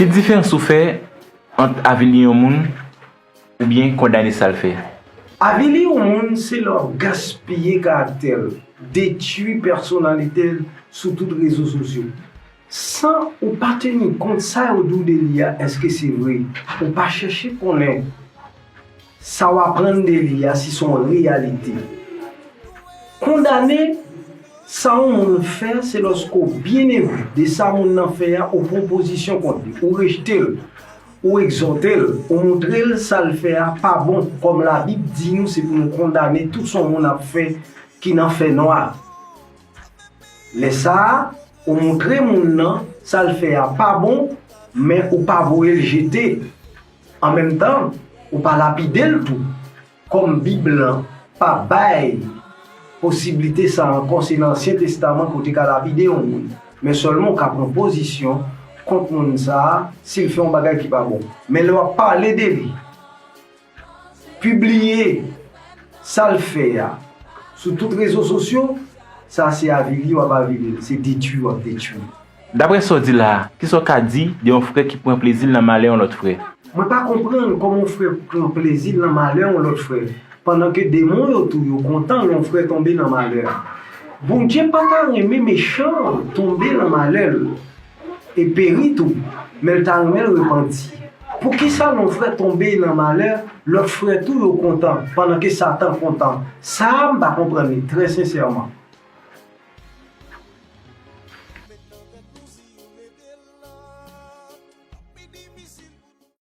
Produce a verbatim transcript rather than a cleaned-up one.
Ki diferans ou fè ant avili yon moun oubyen kondane sa l fè? Avili yon moun se lè w ap gaspiye karaktè l, detwi pèsonalite l sou tout rezo sosyo. San ou pa teni kont sa yo di w de li a, èske se vre? Ou pa chèche konnen sa w aprann de li a si se yon reyalite. Kondane sa yon moun fè se lòske w byen enbi de sa moun nan fè a, ou pran pozisyon kont li, ou rejte l, ou egzòte l, ou montre l sa l fè a pa bon. Kòm Labib di nou, se pou nou kondane tout sa yon moun ap fè ki nan fènwa. Lè sa a, ou montre moun nan sa l fè a pa bon, men ou pa voye l jete. An menm tan, ou pa lapide l tou. Kòm Bib lan pa bay posiblite sa a ankò, se nan Ansyen Testaman ke w te ka lapide yon moun. Men sèlman w ka pran pozisyon kont moun sa a si l fè yon bagay ki pa bon. Men lè w ap pale de li, pibliye sa l fè a sou tout rezo sosyo, sa se avili w ap avili l, se detwi w ap detwi l. Daprè sa w di la a, kisa w ka di de yon frè ki pran plezi l nan malè yon lòt frè? Mwen pa konprann kòman yon frè pran plezi l nan malè yon lòt frè, pandan ke demon yo tou yo kontan lè yon frè tonbe nan malè. Bondye pa ta renmen mechan an tonbe nan malè l e peri tou, men l ta renmen l repanti. Poukisa lè yon frè tonbe nan malè, lòt frè tou yo kontan, pandan ke Satan kontan? Sa a, m pa konprann li, trè sensèman.